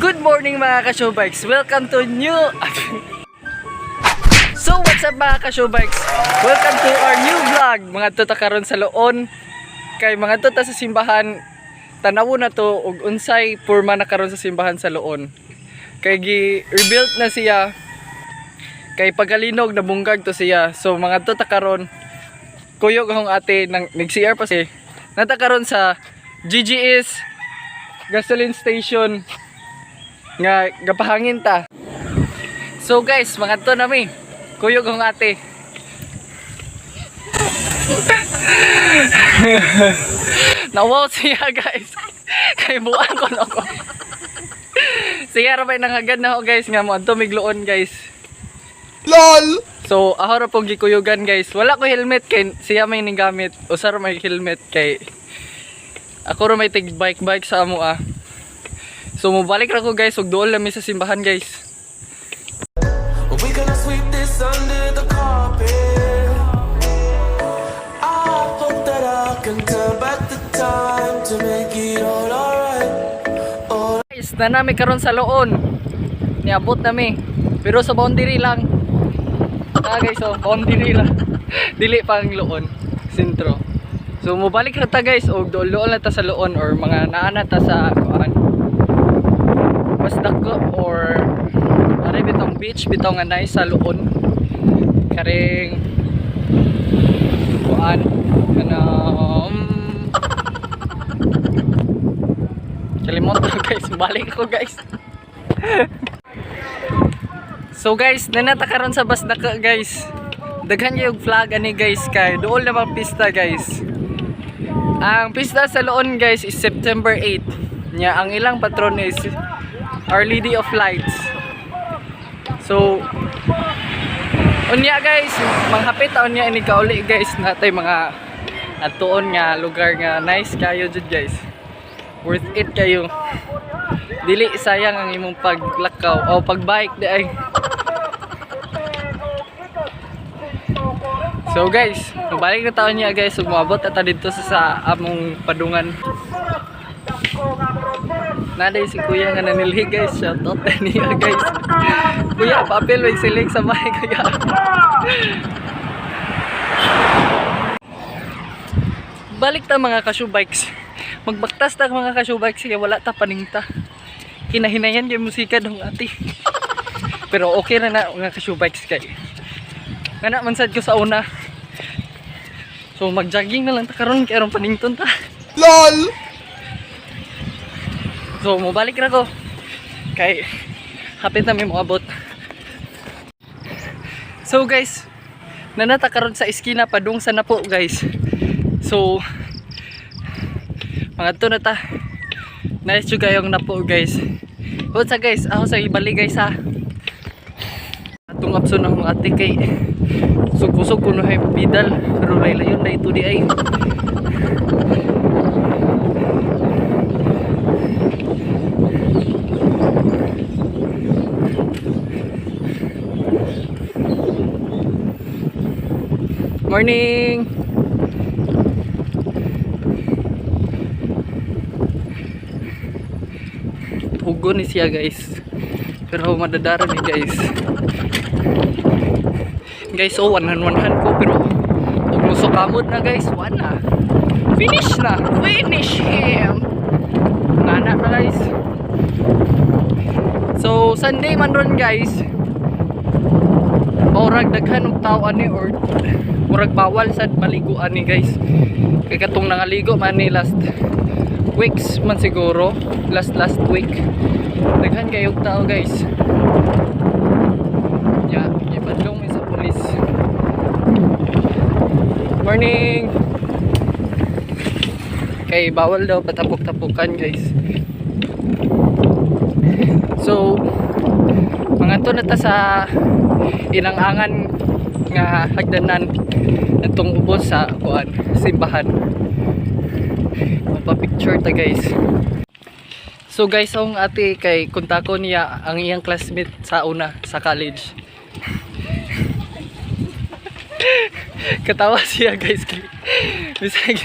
Good morning, mga ka-showbikes! Welcome to new... So what's up, mga ka-showbikes? Welcome to our new vlog! Mga tuta karon sa Loon. Kay mga tuta sa simbahan, tanawo na to og unsay porma na karon sa simbahan sa Loon. Kay gi-rebuilt na siya. Kay pagkalinog nabunggag to siya. So mga tuta karon, kuyog akong ate nang nag-CR pa si. Nata karon sa GGS gasoline station nga gapahangin ta. So guys, mga to nami. Kuyog akong ate. Nawaw siya, guys. Kay buang ko na ko. Siya ra bay nangagad na ako, guys, nga mo adto migluon, guys. LOL! So, ako ra pong gikuyugan, guys. Wala ko helmet kay siya may ning gamit. Usa ra may helmet kay ako ra may tig bike bike sa amo ah. So mobalik ra ko, guys, ug duol lang mi sa simbahan, guys. We gonna sweep this under the carpet. I hope that I can turn back the time to make it all alright. All Guys, na nami karon sa Loon. Niabot nami. Pero sa boundary lang. Ah guys, so boundary lang. Dili pa ang Loon, sentro. So mobalik ra ta, guys, og duol-duol na ta sa Loon or mga naa na ta sa kuan. Mas dako or are bitong beach bitaw nga nice sa Loon. Karing kuan kana kalimot ko, guys, balik ko, guys. So guys, nanata karon sa Basdaka, guys. Daghan yung flag ani, guys, kay dool na bang pista, guys. Ang pista sa Loon, guys, is September 8. Nya ang ilang patron is Our Lady of Lights. So unya guys, manghapit ta unya ini kauli, guys, natay mga atuon nga lugar nga nice kayo jud, guys. Worth it kayo. Dili sayang ang imong paglakaw o pagbike di ay. So guys, mabalik na taon niya, guys, ug moabot ata dito sa among padungan. Naday si kuya nga nanilhi, guys, shout out na niya, guys. Kuya, papel may siling sa bahay, kuya. Balik ta, mga kashu bikes. Magbaktas ta, mga kashu bikes, kaya wala ta paningta. Kinahinayan kay musika dong ate. Pero okay ra na, mga kashu bikes, kay. Nga na man sad ko sa una. So mag-jogging na lang ta karon kay aron panington ta. LOL! So mobalik ra ko. Kay hapit na mi moabot. So guys, nanata karon sa iskina padung sa Napo, guys. So mga to na ta. Nice jud kayong Napo, guys. What's up, guys? Ako sa ibali, guys, ha. Atong abso na akong ate kay kusog-kusog kuno hay bidal pero laylayon na ito di ay. Morning. Hugo ni siya, guys. Pero madadara ni, guys. Guys, oh, 1-1 ko pero ug musukamot na, guys, one na. Finish na. Finish him. Ngana na, guys. So Sunday man ron, guys. Murag daghan og tao ani or murag bawal sad maligo ani, guys. Kay katong nangaligo man ni last weeks man siguro, last last week. Daghan kayo og tao, guys. Ya, gibadlong mi sa pulis. Morning. Kay bawal daw patapok-tapokan, guys. So mga to na ta sa inang-angan nga hagdanan atong ubos sa kuan simbahan. Magpa-picture ta, guys. So guys, ang ate kay kontako niya ang iyang classmate sa una sa college. Katawa siya, guys. Bisag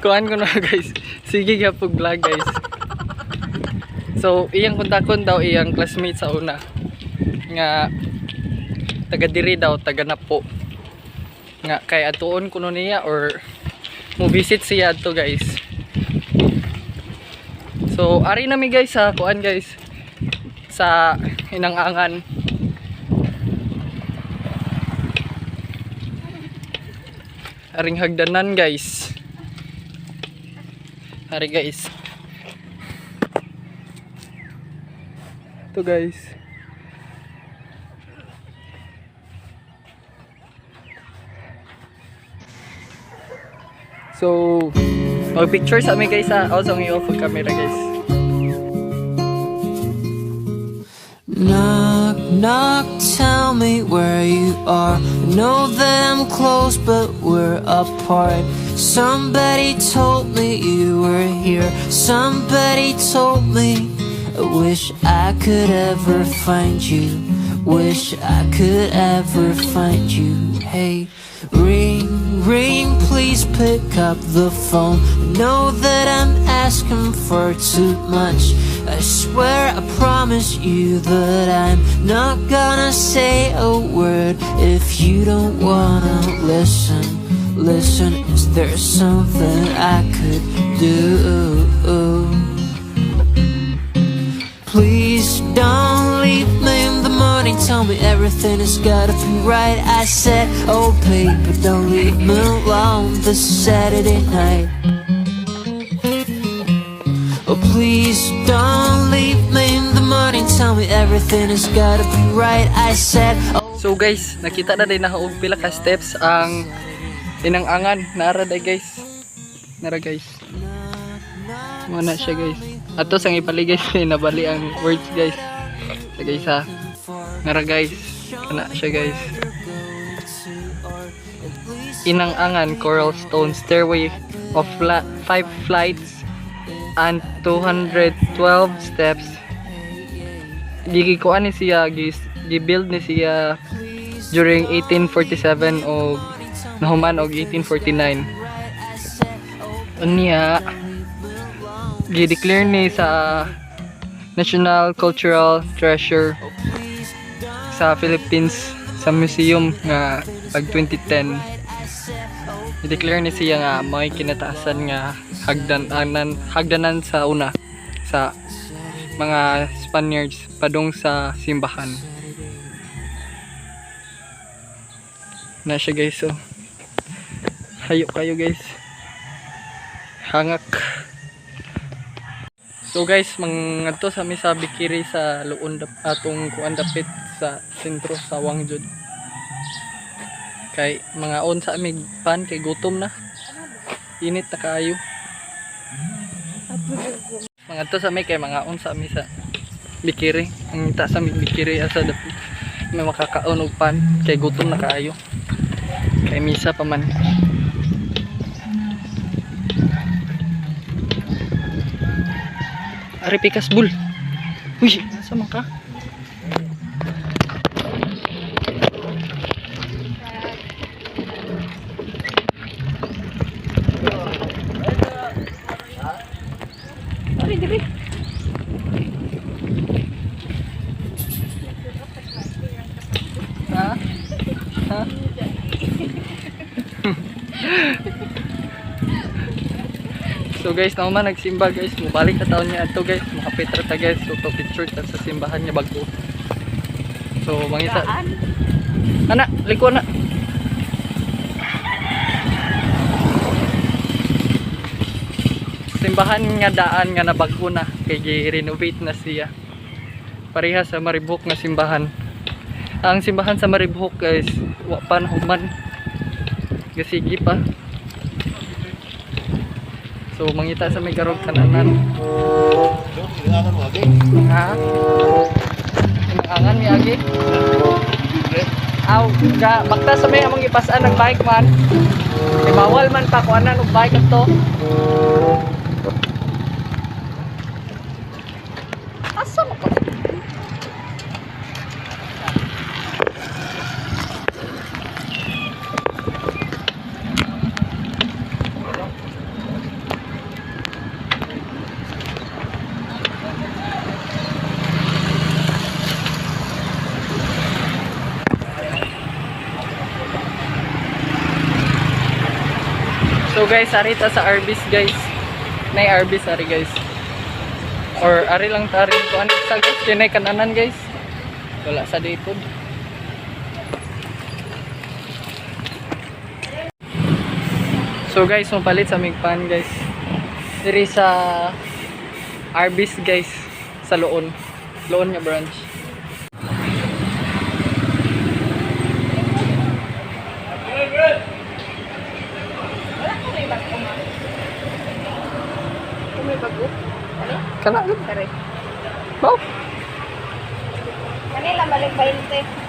kuan ko na, guys. Sige ka pag vlog, guys. So iyang kontakon daw iyang classmate sa una nga taga diri daw, taga Napo. Nga kay atuon kuno niya or mo visit siya adto, guys. So ari nami, guys, sa kuan, guys, sa Inangangan. Aring hagdanan, guys. Ari, guys. Ito, guys. So, mag picture sa amin, guys, ha. Also, ang i-off ang camera, guys. Knock, knock, tell me where you are. I know that I'm close, but we're apart. Somebody told me you were here. Somebody told me. I wish I could ever find you. Wish I could ever find you. Hey, ring, ring, please pick up the phone. I know that I'm asking for too much. I swear I promise you that I'm not gonna say a word if you don't wanna listen. Listen, is there something I could do? Please don't leave me in the morning. Tell me everything has gotta be right. I said, oh, babe, but don't leave me alone this Saturday night. Oh, please don't leave me in the morning. Tell me everything has gotta be right. I said, oh. So guys, nakita na din na og pila ka steps ang Inangangan. Nara day, guys. Nara, guys. Mo na siya, guys. Ato sang ipali, guys, nabali ang words, guys. So guys, ha. Nara, guys. Kana siya, guys. Inangangan Coral Stone Stairway of 5 flights and 212 steps. Gigikuan ni siya, gi-build ni siya during 1847 o nahuman og 1849. Unya, gi-declare ni sa National Cultural Treasure sa Philippines sa museum nga pag 2010. I-declare ni siya nga may kinataasan nga hagdanan sa una sa mga Spaniards padung sa simbahan na siya, guys. So hayo kayo, guys, hangak. So guys, mangadto sa mi sa Bikiri sa Luon atong kuan dapit sa sentro sa Wangjud kay mga on sa amig pan kay gutom na, init na kaayo. Mangadto sa mi kay mga on sa mi sa Bikiri ang ita sa mi Bikiri asa dapit may makakaon og pan kay gutom na kaayo kay misa pa man. Ari pikas bul. Uy, nasa man ka? Ari diri. Ha? Ha? So guys, naman nagsimba, guys. Mubalik na taon niya ato, guys. Makapit ra ta, guys. So to picture ta sa simbahan niya bago. So mangita. Ana, liko na. Simbahan nga daan nga nabago na kay gi-renovate na siya. Pareha sa Maribojoc nga simbahan. Ang simbahan sa Maribojoc, guys, wa pa na human. Gasigi pa. So mangita sa may garog kananan. Ha? Inangan mi agi. Aw, ga bakta sa may among ipasan ng bike man. Kay bawal man pa kuanan og bike ato. Asa mo ka? Guys, ari ta sa Arby's, guys. Nay Arby's ari, guys. Or ari lang ta ari ko ano sa, guys, kinay kananan, guys. Wala sa dito. So guys, mapalit sa aming pan, guys. Diri sa Arby's, guys, sa Loon. Loon nga branch. Wala ko may bago ma. Kung may bago? Ano? Kana gud. Kare. Bao. Kanila balik 20.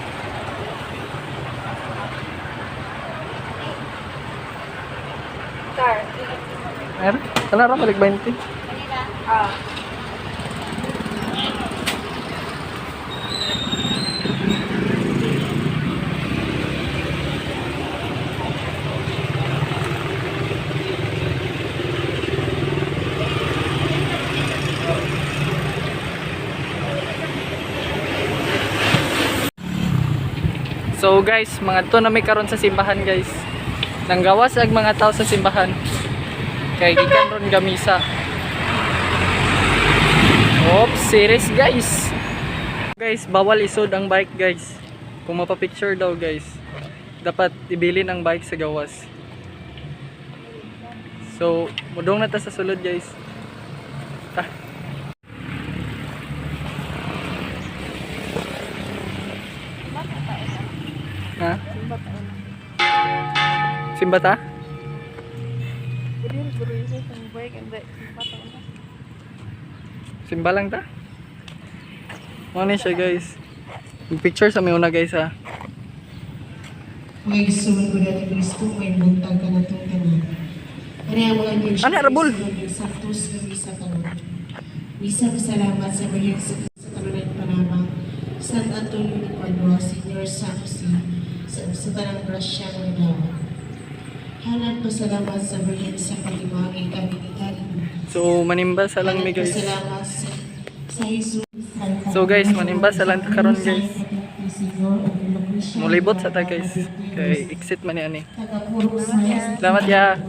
Car. Meron? Kana ra balik 20. Kanila. Ah. So guys, mga to na may karon sa simbahan, guys. Nanggawas ag mga tao sa simbahan. Kay gikan ron gamisa. Oops, serious, guys. Guys, bawal isod ang bike, guys. Kung mapapicture daw, guys, dapat ibilin ang bike sa gawas. So, mudong na ta sa sulod, guys. Ta. Ha? Simba ta? Simba lang ta? Ano ni siya, guys? Picture sa may una, guys, ha. Mga igsoon ko ni Kristo, may buntag ka na itong tanan. Ano ang mga iglesia? Ano, Rabul? Saktos nga misa karon. Misa pasalamat sa Birhen sa tanan Panama, San Antonio de Padua, Senior San Jose, sa tanang grasya ng dawa. Hanad pasalamat sa Birhen sa Fatima, ang ikaw. So manimba sa lang mi, guys. Pasalamat sa Jesus. So, guys, manimba sa lang ta karon, guys. Mulibot sa ta, guys. Kay exit man ni ani. Salamat ya.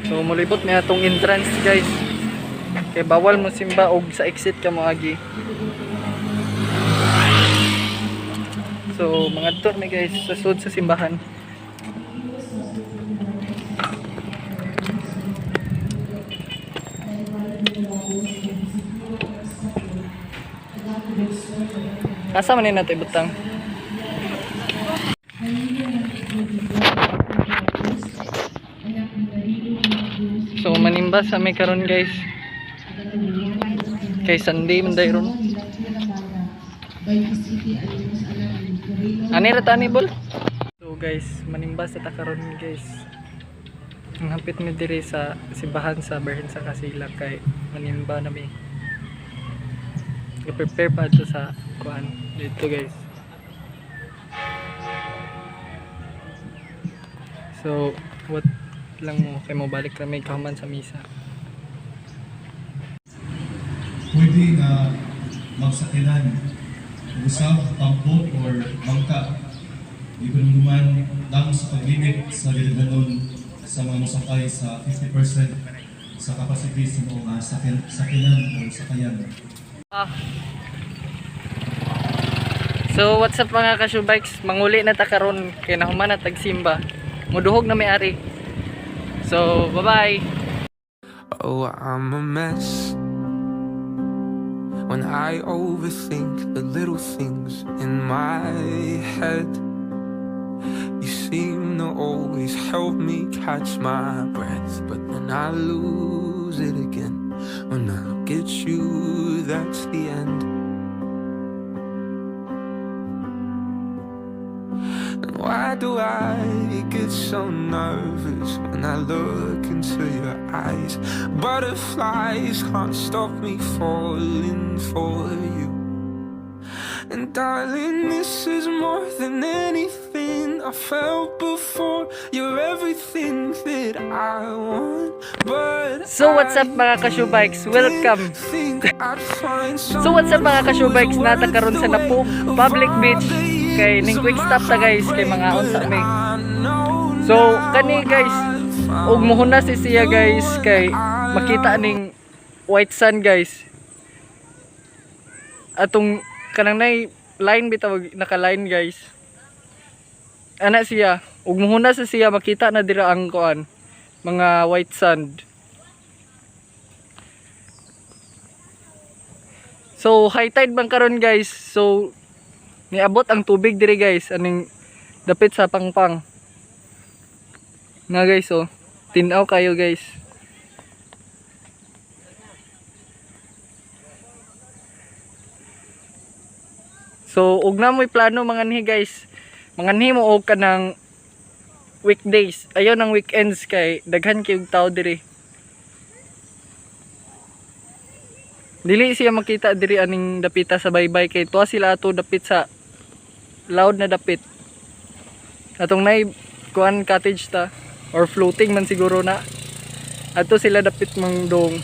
So mulibot mi atong entrance, guys. Kay bawal mo simba og sa exit ka moagi. So mga tour mi, guys, sa sud sa simbahan. Asa man ni nato ibutang? So manimba sa may karon, guys. Kay Sunday man day ron. Ani ra tani bol? So guys, manimba sa takaron, guys. Ang hapit mi diri sa simbahan sa Birhen sa Kasila kay manimba na mi. I-prepare pa ito sa kuan dito, guys. So, what lang mo kay mo balik kami kahuman sa misa. Pwede nga magsakilan usab, pambot or bangka. Di ko naman lang sa paglimit sa gilidhanon sa mga musakay sa 50% sa capacity sa mga sakilan o sakayan. Ah. So what's up, mga ka-bikes? Manguli na ta karon kay nahuman na tagsimba. Muduhog na may ari. So bye-bye. Oh, I'm a mess. When I overthink the little things in my head, you seem to always help me catch my breath, but then I lose it again. When I look at you, that's the end. And why do I get so nervous when I look into your eyes? Butterflies can't stop me falling for you. And darling, this is more than anything I felt before. You're everything that I want. But So what's up, mga ka-bikes? Welcome. think I'd find So what's up, mga ka-bikes? Nata karon sa Napo Public Beach kay ning quick stop ta, guys, kay mga unsa may. So kani guys, ug muhunas ni siya guys kay makita ning white sand guys. Atong kanang nay line bitaw, naka-line guys. Ana siya, ug muhunas na siya, makita na dira ang kuan, mga white sand. So high tide bang karon guys. So niabot ang tubig diri guys aning dapit sa pangpang. Nga guys oh, tinaw kayo guys. So ug na mo'y plano manganhi guys. Manganhi mo og kanang weekdays. Ayaw ng weekends kay daghan kayog tao diri. Dili siya makita diri aning dapita sa baybay kay tuwa sila ato dapit sa loud na dapit. Atong nay kuan cottage ta or floating man siguro na. Ato sila dapit mang dong.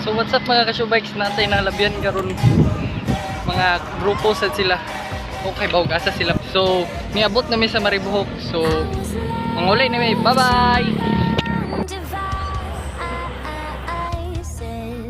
So what's up mga ka-showbikes, natay na labyan karon mga grupo sad sila. Okay, bawg asa sila. So niabot na mi sa Maribohok. So mangulay na mi. Bye-bye.